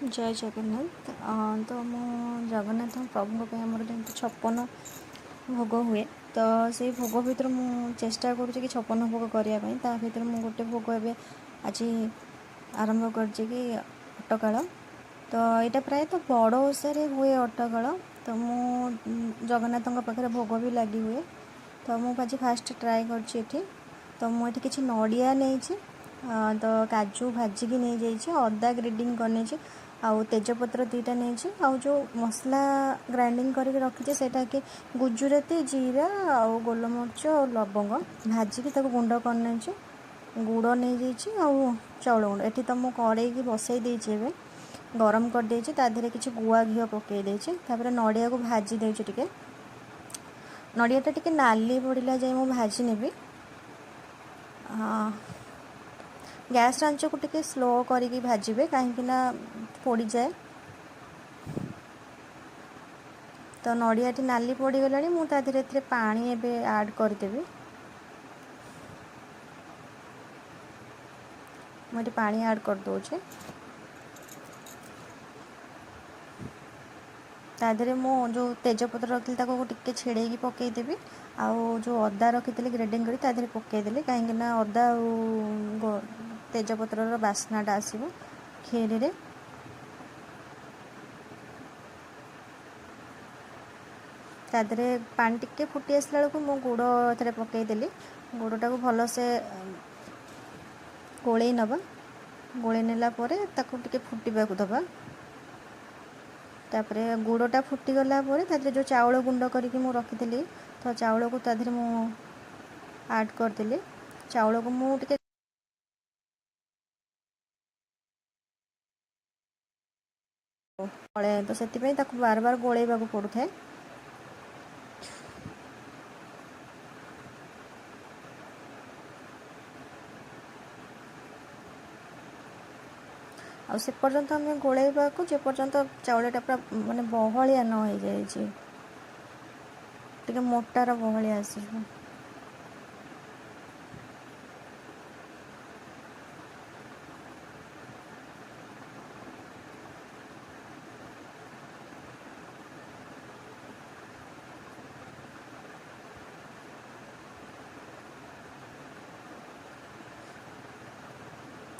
ଜୟ ଜଗନ୍ନାଥ। ତ ମୁଁ ଜଗନ୍ନାଥ ପ୍ରଭୁଙ୍କ ପାଇଁ ଆମର ଯେମିତି 56 ଭୋଗ ହୁଏ, ତ ସେଇ ଭୋଗ ଭିତରୁ ମୁଁ ଚେଷ୍ଟା କରୁଛି କି 56 ଭୋଗ କରିବା ପାଇଁ। ତା ଭିତରେ ମୁଁ ଗୋଟେ ଭୋଗ ଏବେ ଆଜି ଆରମ୍ଭ କରିଛି କି ଅଟକାଳ। ତ ଏଇଟା ପ୍ରାୟତଃ ବଡ଼ ଓଷାରେ ହୁଏ ଅଟକଳ। ତ ମୁଁ ଜଗନ୍ନାଥଙ୍କ ପାଖରେ ଭୋଗ ବି ଲାଗି ହୁଏ। ତ ମୁଁ ଆଜି ଫାଷ୍ଟ ଟ୍ରାଏ କରିଛି ଏଠି। ତ ମୁଁ ଏଠି କିଛି ନଡ଼ିଆ ନେଇଛି, ତ କାଜୁ ଭାଜିକି ନେଇଯାଇଛି, ଅଦା ଗ୍ରେଡ଼ିଙ୍ଗ କରିନେଇଛି, ଆଉ ତେଜପତ୍ର 2ଟା ନେଇଛି, ଆଉ ଯେଉଁ ମସଲା ଗ୍ରାଇଣ୍ଡିଙ୍ଗ କରିକି ରଖିଛି ସେଇଟା କି ଗୁଜୁରାତି, ଜିରା ଆଉ ଗୋଲମରିଚ ଆଉ ଲବଙ୍ଗ ଭାଜିକି ତାକୁ ଗୁଣ୍ଡ କରିନେଇଛି, ଗୁଡ଼ ନେଇଯାଇଛି ଆଉ ଚାଉଳ ଗୁଣ୍ଡ। ଏଠି ତ ମୁଁ କଡ଼େଇକି ବସେଇ ଦେଇଛି, ଏବେ ଗରମ କରିଦେଇଛି, ତା ଦେହରେ କିଛି ଗୁଆ ଘିଅ ପକାଇ ଦେଇଛି। ତାପରେ ନଡ଼ିଆକୁ ଭାଜି ଦେଇଛି ଟିକେ, ନଡ଼ିଆଟା ଟିକେ ନାଲି ପଡ଼ିଲା ଯାଇ ମୁଁ ଭାଜି ନେବି। ଗ୍ୟାସ୍ ଆଞ୍ଚକୁ ଟିକେ ସ୍ଲୋ କରିକି ଭାଜିବେ, କାହିଁକିନା ପୋଡ଼ିଯାଏ। ତ ନଡ଼ିଆଟି ନାଲି ପଡ଼ିଗଲାଣି, ମୁଁ ତା ଦେହରେ ଏଥିରେ ପାଣି ଏବେ ଆଡ଼୍ କରିଦେବି। ମୁଁ ଏଠି ପାଣି ଆଡ଼୍ କରିଦେଉଛି। ତା ଦେହରେ ମୁଁ ଯେଉଁ ତେଜପତ୍ର ରଖିଥିଲି ତାକୁ ଟିକେ ଛିଡ଼େଇକି ପକାଇଦେବି, ଆଉ ଯେଉଁ ଅଦା ରଖିଥିଲି ଗ୍ରେଡ଼ିଙ୍ଗ କରି ତା ଦେହରେ ପକାଇଦେଲି, କାହିଁକିନା ଅଦା ଆଉ ତେଜପତ୍ରର ବାସ୍ନାଟା ଆସିବ କ୍ଷୀରିରେ। ତା ଦେହରେ ପାଣି ଟିକେ ଫୁଟି ଆସିଲା ବେଳକୁ ମୁଁ ଗୁଡ଼ ଏଥିରେ ପକାଇଦେଲି। ଗୁଡ଼ଟାକୁ ଭଲସେ ଗୋଳେଇ ନେବା। ଗୋଳେଇ ନେଲା ପରେ ତାକୁ ଟିକେ ଫୁଟିବାକୁ ଦେବା। ତାପରେ ଗୁଡ଼ଟା ଫୁଟିଗଲା ପରେ ତା ଦେହରେ ଯେଉଁ ଚାଉଳ ଗୁଣ୍ଡ କରିକି ମୁଁ ରଖିଥିଲି, ତ ଚାଉଳକୁ ତା ଦେହରେ ମୁଁ ଆଡ଼୍ କରିଦେଲି। ଚାଉଳକୁ ମୁଁ ଟିକେ ତ ସେଥିପାଇଁ ତାକୁ ବାର ବାର ଗୋଳେଇବାକୁ ପଡ଼ୁଥାଏ। ଆଉ ସେ ପର୍ଯ୍ୟନ୍ତ ଆମେ ଗୋଳେଇବାକୁ ଯେପର୍ଯ୍ୟନ୍ତ ଚାଉଳଟା ପୁରା ମାନେ ବହଳିଆ ନ ହେଇଯାଇଛି, ଟିକେ ମୋଟାର ବହଳିଆ ଆସିଯିବ।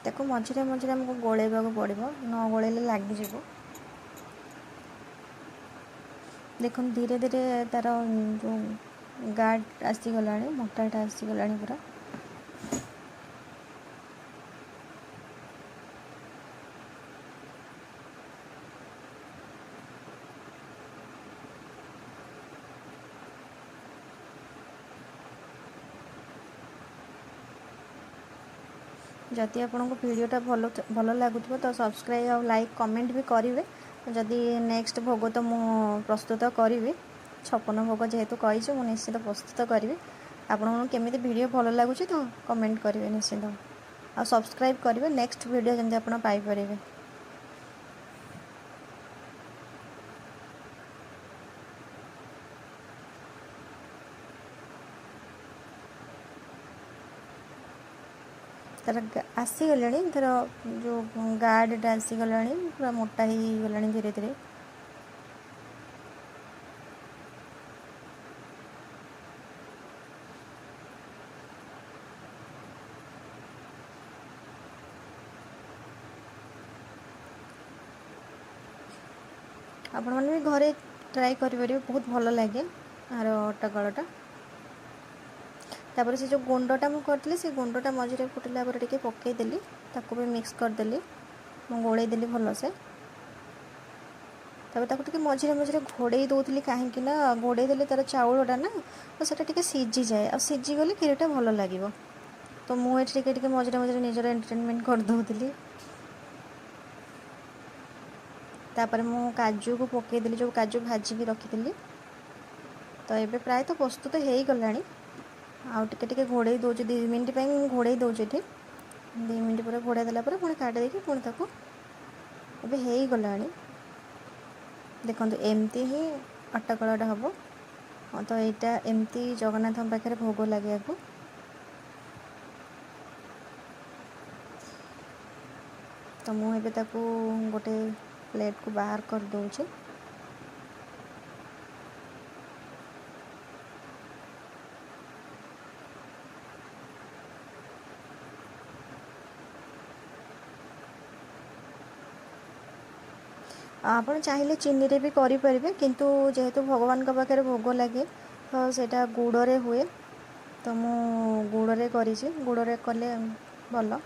ତାକୁ ମଝିରେ ମଝିରେ ଆମକୁ ଗୋଳେଇବାକୁ ପଡ଼ିବ, ନ ଗୋଳେଇଲେ ଲାଗିଯିବ। ଦେଖନ୍ତୁ ଧୀରେ ଧୀରେ ତା'ର ଯେଉଁ ଗାଢ଼ ଆସିଗଲାଣି, ମୋଟାଟା ଆସିଗଲାଣି ପୁରା। ଯଦି ଆପଣଙ୍କୁ ଭିଡ଼ିଓଟା ଭଲ ଲାଗୁଥିବ ତ ସବସ୍କ୍ରାଇବ୍ ଆଉ ଲାଇକ୍ କମେଣ୍ଟ ବି କରିବେ। ଯଦି ନେକ୍ସଟ ଭୋଗ ତ ମୁଁ ପ୍ରସ୍ତୁତ କରିବି, 56 ଭୋଗ ଯେହେତୁ କହିଛି ମୁଁ ନିଶ୍ଚିତ ପ୍ରସ୍ତୁତ କରିବି। ଆପଣଙ୍କୁ କେମିତି ଭିଡ଼ିଓ ଭଲ ଲାଗୁଛି ତ କମେଣ୍ଟ କରିବେ ନିଶ୍ଚିତ, ଆଉ ସବସ୍କ୍ରାଇବ୍ କରିବେ ନେକ୍ସଟ ଭିଡ଼ିଓ ଯେମିତି ଆପଣ ପାଇପାରିବେ। ତାର ଆସିଗଲାଣି, ତାର ଯେଉଁ ଗାର୍ଡ଼ଟା ଆସିଗଲାଣି, ପୁରା ମୋଟା ହେଇଗଲାଣି ଧୀରେ ଧୀରେ। ଆପଣମାନେ ବି ଘରେ ଟ୍ରାଏ କରିପାରିବେ, ବହୁତ ଭଲ ଲାଗେ ଆର ଅଟକଳଟା। ତାପରେ ସେ ଯେଉଁ ଗୁଣ୍ଡଟା ମୁଁ କରିଥିଲି ସେ ଗୁଣ୍ଡଟା ମଝିରେ ଫୁଟିଲା ପରେ ଟିକେ ପକାଇଦେଲି, ତାକୁ ବି ମିକ୍ସ କରିଦେଲି, ମୁଁ ଗୋଳେଇ ଦେଲି ଭଲସେ। ତାପରେ ତାକୁ ଟିକେ ମଝିରେ ମଝିରେ ଘୋଡ଼େଇ ଦେଉଥିଲି, କାହିଁକି ନା ଘୋଡ଼େଇ ଦେଲେ ତା'ର ଚାଉଳଟା ନା ତ ସେଇଟା ଟିକେ ସିଝିଯାଏ, ଆଉ ସିଝିଗଲେ କ୍ଷୀରଟା ଭଲ ଲାଗିବ। ତ ମୁଁ ଏଠି ଟିକେ ଟିକେ ମଝିରେ ମଝିରେ ନିଜର ଏଣ୍ଟରଟେନମେଣ୍ଟ କରିଦେଉଥିଲି। ତାପରେ ମୁଁ କାଜୁକୁ ପକାଇଦେଲି, ଯେଉଁ କାଜୁ ଭାଜିକି ରଖିଥିଲି। ତ ଏବେ ପ୍ରାୟତଃ ପ୍ରସ୍ତୁତ ହେଇଗଲାଣି, ଆଉ ଟିକେ ଟିକେ ଘୋଡ଼େଇ ଦେଉଛି, 2 ମିନିଟ୍ ପାଇଁ ମୁଁ ଘୋଡ଼େଇ ଦେଉଛି ଏଠି। 2 ମିନିଟ୍ ପରେ ଘୋଡ଼େଇ ଦେଲା ପରେ ପୁଣି କାଢ଼ି ଦେଇକି ପୁଣି ତାକୁ ଏବେ ହେଇଗଲାଣି। ଦେଖନ୍ତୁ ଏମିତି ହିଁ ଅଟକଳଟା ହେବ। ତ ଏଇଟା ଏମିତି ଜଗନ୍ନାଥଙ୍କ ପାଖରେ ଭୋଗ ଲାଗିବାକୁ। ତ ମୁଁ ଏବେ ତାକୁ ଗୋଟେ ପ୍ଲେଟ୍କୁ ବାହାର କରିଦେଉଛି। ଆପଣ ଚାହିଁଲେ ଚିନିରେ ବି କରିପାରିବେ, କିନ୍ତୁ ଯେହେତୁ ଭଗବାନଙ୍କ ପାଖରେ ଭୋଗ ଲାଗେ ତ ସେଇଟା ଗୁଡ଼ରେ ହୁଏ। ତ ମୁଁ ଗୁଡ଼ରେ କରିଛି, ଗୁଡ଼ରେ କଲେ ଭଲ।